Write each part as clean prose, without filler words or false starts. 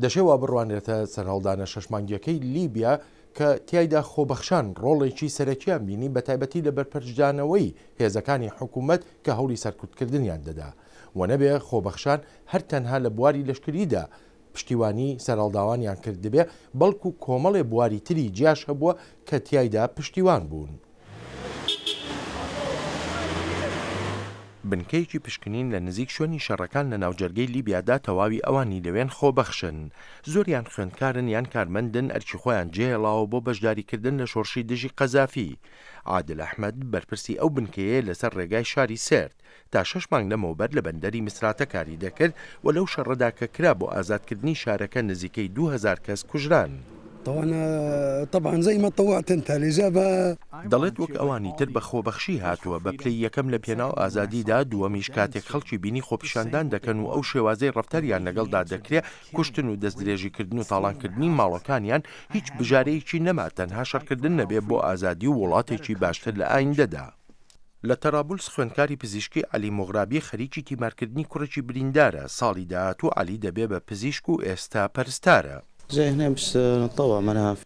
دەشێ وا بڕوانرێتە سەرهەڵدانە شەش مانگییەکەی لیبیا کە تیایدا خۆبەخشان ڕۆڵێکی سەرەکییان بینی بەتایبەتی لە بەرپەرچدانەوەی هێزەکانی حکومەت کە هەوڵی سەرکوتکردنیان دەدا. وەنەبێ خۆبەخشان هەر تەنها لە بواری لەشکریدا پشتیوانی سەرهەڵداوانیان کردبێ بەڵکو کۆمەڵێ بواری تری جیاش هەبووە کە تیایدا پشتیوان بوون. بنکەیەکی پشکنین لە نزیک شوێنی شەڕەکان لە ناوجەرگەی لیبیادا تەواوی ئەوانی لەوێن خۆبەخشن. زۆریان خوێندکارن یان کارمەندن ئەرکی خۆیان جێهێڵاوە بۆ بەشداریکردن لە شۆڕشی دژی قەزافی. عادل ئەحمەد، بەرپرسی ئەو بنکەیەیە لەسەر ڕێگای شاری سێرت. تا شەش مانگ لەمەوبەر لە بەندەری میسراتە کاری دەکرد و لەو شەڕەدا کە کرا بۆ ئازادکردنی شارەکە نزیکەی 2000 کەس کوژران. دەڵێت وەک ئەوانی تر بە خۆبەخشی هاتووە، بە پلەی یەکەم لە پێناو ئازادیدا، دووەمیش کاتێک خەڵکی بینی خۆپیشاندان دەکەن و ئەو شێوازەی ڕەفتاریان لەگەڵدا دەکرێ، کوشتن و دەستدرێژیکردن و تاڵانکردنی ماڵەکانیان، هیچ بژارەیەکی نەما تەنها شەڕکردن نەبێ بۆ ئازادی و وڵاتێکی باشتر لە ئایندەدا. لە تەرابولس خوێندکاری پزیشکی عەلی موغرابی خەریکی تیمارکردنی کوڕێکی بریندارە، ساڵی داهاتوو عەلی دەبێ بە پزیشک و ئێستا پەرستارە.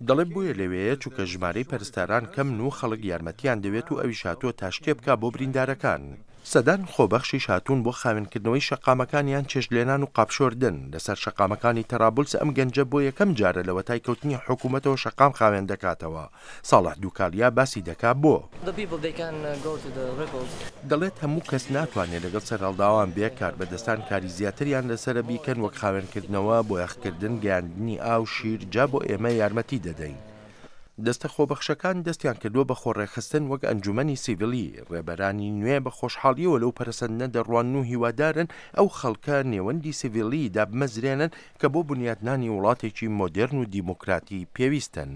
دەڵێ بۆیە لەوێیە چونکە ژمارەی پەرستاران کەمن و خەڵک یارمەتیان دەوێت و ئەویش هاتووە تا شتێ بکا بۆ بریندارەکان. سەدان خۆبەخشیش هاتوون بۆ خاوێنکردنەوەی شەقامەکان یان چێشتلێنان و قاپشۆردن لەسەر شەقامەکانی تەرابولس ئەم گەنجە بۆ یەکەم جارە لەوەتای کەوتنی حکوومەتەوە شەقام خاوێن دەکاتەوە. ساڵح دوکالیا باسی دەکا بۆ. دەڵێت هەموو کەس ناتوانێ لەگەڵ سەرهەڵداوان بێ، کاربەدەستان کاری زیاتریان لەسەرە بیکەن وەک خاوێنکردنەوە، بۆیاخکردن، گەیاندنی ئاو، شیر، جا بۆ ئێمە یارمەتی دەدەین. دەستە خۆبەخشەکان دەستیان کردووە بە خۆڕێکخستن وەک ئەنجومەنی سیڤیلی، ڕێبەرانی نوێ بە خۆشحاڵییەوە لەو پەرەسەندنە دەڕوانن و هیوادارن ئەو خەڵکە نێوەندی سیڤیلی دابمەزرێنن کە بۆ بنیاتنانی وڵاتێکی مۆدێرن و دیموکراتی پێویستن.